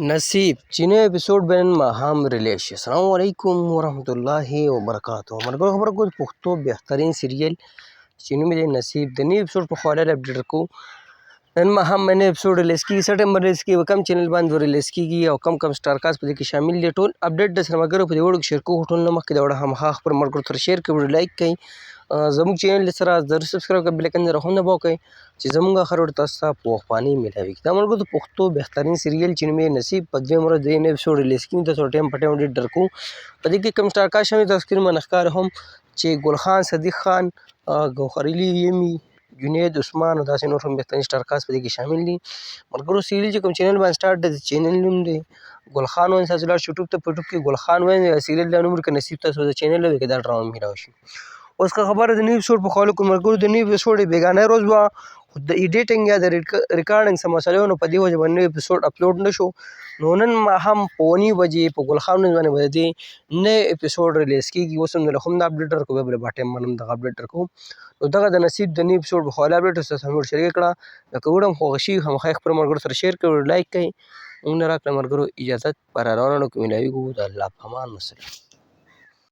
نصیب چې نوی اپیسوډ به نن ماښام ریلیز شي. السلام علیکم ورحمت الله وبرکاته. ملګرو خبره کوو پښتو بهترین سریال چې نوم یې دی نصیب، د نوي اپیسوډ په حواله اپډیټ کوو. نن ماښام به نوی اپیسوډ ریلیز کېږي، څه ټایم به ریلیز کېږي، کوم چینل باندې به ریلیز کېږي او کم کم سټار کاست په دې کې شامل دي، ټول اپډیټ د سره ملګرو په دې ویډیو کې شیر کوو. ټول نه مخکې دا ویډیو خامخا خپلو ملګرو سره شیر کړئ، ویډیو لایک کړئ، زموږ چینل سره ضرور سبسکرایب کړئ، بل آیکن سره هم دباو کړئ چې زموږ هر وخت تاسو ته په وخت باندې ملاویږي. دا ملګرو د پښتو بهترین سریال چې نوم یې نصیب په دویم ورځ د نوی اپیسوډ ریلیز کېږي، تاسو ټایم په ټایم اپډیټ درکوو. په دې کې کوم سټار کاست شامل تاسو سکرین باندې ښکاري هم چې ګل خان، صدیق خان، ګوهر علي یمي، جنید عثمان او داسې نور هم بهترین سټار کاست په دې کې شامل دي. ملګرو سریال چې کوم چینل باندې سټارټ دی، د چینل نوم دی ګل خان وین. تاسو لاړ شئ یوټیوب ته، په یوټیوب کې ګل خان وین سریال دا نوم ورکړئ نصیب، تاسو د چینل کې دا ډرامه ملاو شي. اوس که خبره د نوي اپیسوډ په حواله کوم ملګرو، د نوي اپیسوډ بېګانۍ ورځ وه، خو د ایډیټنګ یا د ریکارډنګ څه مسله وه، نو په دې وجه باندې نوی اپیسوډ اپلوډ نه شو. نو نن ماښام په 9:30 بجې په ګل خان باندې به د دې نوی اپیسوډ ریلیز کېږي. اوس هم درله هم دا اپډیټ درکوو، بیا به له ټایم باندې هم دغه اپډیټ درکوو. نو دغه د نصیب د نوي اپیسوډ په حواله اپډیټ تاسو سره شریک کړه. که ویډیو هم خوښه شي خامخا یې خپلو ملګرو سره شیر کړئ، لایک کړئ. موږ نه راکړه ملګرو اجازت، په راروانو کې ملاویږو. د الله په امان، والسلام.